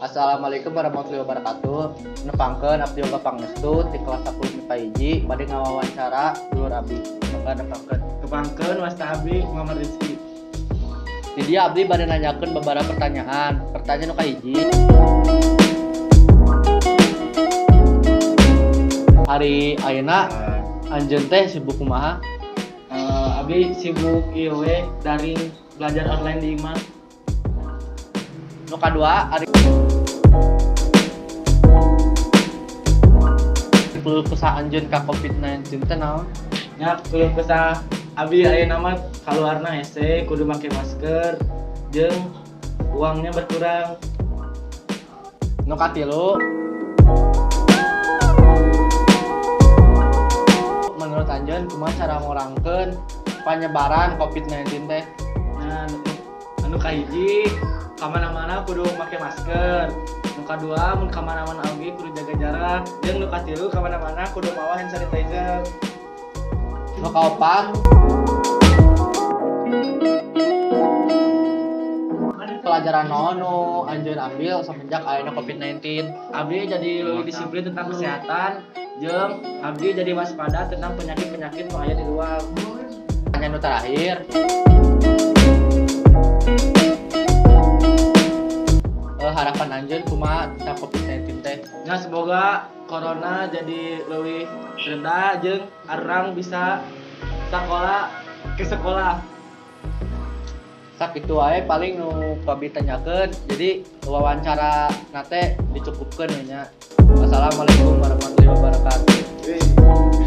Assalamualaikum warahmatullahi wabarakatuh. Nepangkeun abdi Yoga Pangestu ti kelas 10 MIPA 1 bade ngawawancara dulur abdi. Mangga nepangkeun. Tepangkeun, wasta abdi Muhammad Rizky. Di dieu abdi bade nanyakeun beberapa pertanyaan. Pertanyaan nu kahiji. Ari ayeuna anjeun teh sibuk kumaha? Abdi sibuk ieu we, daring, belajar online di imah. Nu kadua, ari keluh kesah anjeun ka COVID-19 teh naon? Nya, keluh kesah abdi ayeuna mah kaluarna hese, kudu make masker jeung uangnya berkurang. Nu katilu, menurut anjeun kumaha cara ngurangkeun penyebaran COVID-19 teh? Nah, anu kahiji, kamana-mana kudu make masker. Nu kadua, mun kamana-mana oge kudu jaga jarak. Jeung nu katilu, kamana-mana kudu mawa hand sanitizer. Nu kaopat, pelajaran naon nu anjeun ambil semenjak ayeuna COVID-19? Abdi jadi lebih disiplin tentang kesehatan jeung abdi jadi waspada tentang penyakit-penyakit nu aya di luar. Pertanyaan nu terakhir. Harapan anjeun kumaha tentang COVID-19 teh? Nah, semoga corona jadi lebih reda jeung arurang bisa sekolah ke sekolah. Sakitu wae paling nu ku abdi tanyakeun. Jadi wawancara na teh dicukupkeun we nya. Wassalamualaikum warahmatullahi wabarakatuh.